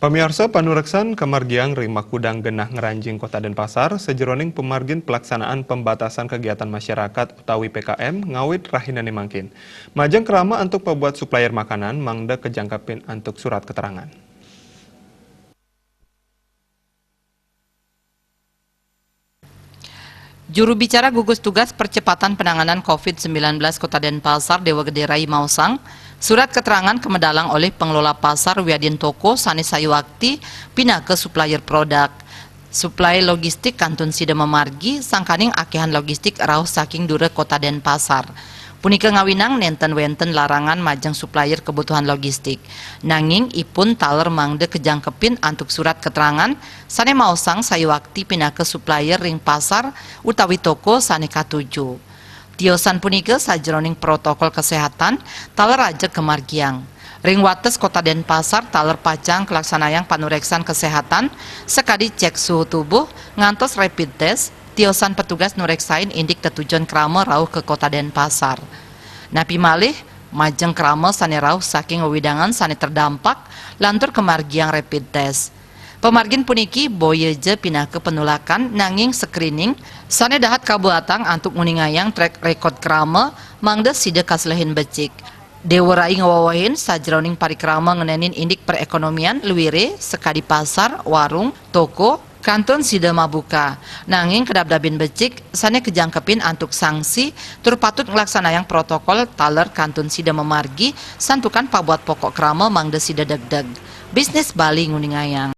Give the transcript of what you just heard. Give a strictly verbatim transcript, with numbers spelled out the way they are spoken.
Pamiarsa, panureksan kamargiang ring makudang genah ngranjing Kota Denpasar sajeroning pamargin pelaksanaan pembatasan kegiatan masyarakat utawi P K M ngawit rahinane mangkin. Majeng krama antuk pabuat supplier makanan mangda kajangkepin antuk surat keterangan. Juru bicara gugus tugas percepatan penanganan covid sembilan belas Kota Denpasar, Dewa Gede Rai, maosang, surat keterangan kamedalang olih pengelola pasar wiadin toko sane sayuakti pinaka supplier produk. Suplai logistik kantun sida mamargi, sangkaning akehan logistik rauh saking dura Kota Denpasar. Punika ngawinang nenten wenten larangan majeng supplier kebutuhan logistik. Nanging ipun taler mangda kajangkepin antuk surat keterangan sane maosang sayuakti pinaka supplier ring pasar utawi toko sane katuju. Tiosan punika sajeroning protokol kesehatan taler ajeg kamargiang. Ring wates Kota Denpasar taler pacang kalaksanayang panureksan kesehatan sakadi cek suhu tubuh ngantos rapid test, tiosan petugas nureksain indik tetujon krama rauh ka Kota Denpasar. Napi malih, majeng krama sane rauh saking wewidangan sane terdampak lantur kamargiang rapid test. Pamargin puniki boya ja pinaka penulakan nanging screening sane dahat kabuatang antuk nguningayang track record krama mangda sida kaselehin becik. Dewa Rai ngawewehin sajeroning parikrama ngenenin indik perekonomian luire sakadi pasar, warung, toko, kantun sida mabuka. Nanging kadabdabin becik sane kajangkepin antuk sanksi tur patut nglaksanayang protokol taler kantun sida mamargi santukan pabuat pokok krama mangda sida degdeg. Bisnis Bali nguningayang.